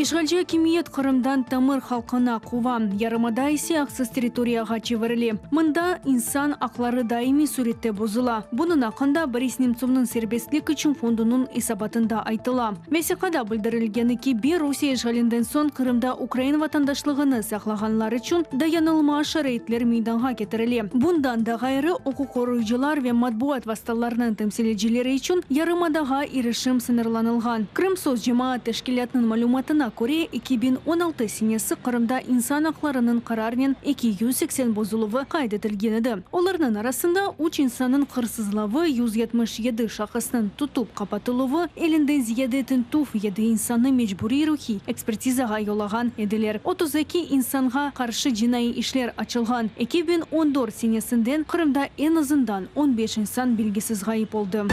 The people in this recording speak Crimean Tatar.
İşğalci akimiyet Qırımdan tamır halqını quva, yarımada ise aqsız territoriyağa çevirile. Mında insan aqları daimiy sürette bozula. Bunıñ aqqında Boris Nemtsovnıñ Serbestlik içün fondunıñ esabatında aytıla. Vesiqada bildirilgeni kibi, Rusiye işğalinden soñ Qırımda ukrain vatandaşlığını saqlağanlar içün dayanılmaz şaraitler meydanğa ketirile. Bundan da ğayrı, uquq qoruyıcılar ve matbuat vastalarınıñ temsilcileri içün yarımadağa irişim sıñırlanılğan. Krımsos cemaat teşkilâtınıñ malümatına köre, 2016 senesi Qırımda insan aqlarınıñ qararnen 280 bozuluvı qayd etilgen edi. Olarnıñ arasında üç insannıñ hırsızlavı, 177 şahısnıñ tutıp qapatıluvı, ellinden ziyade tintüv, yedi insannı mecburiy ruhiy ekspertizağa yollağan ediler, 32 insanğa qarşı cinaiy işler açılğan. 2014 senesinden Qırımda eñ azından 15 insan belgisiz ğayıp oldı.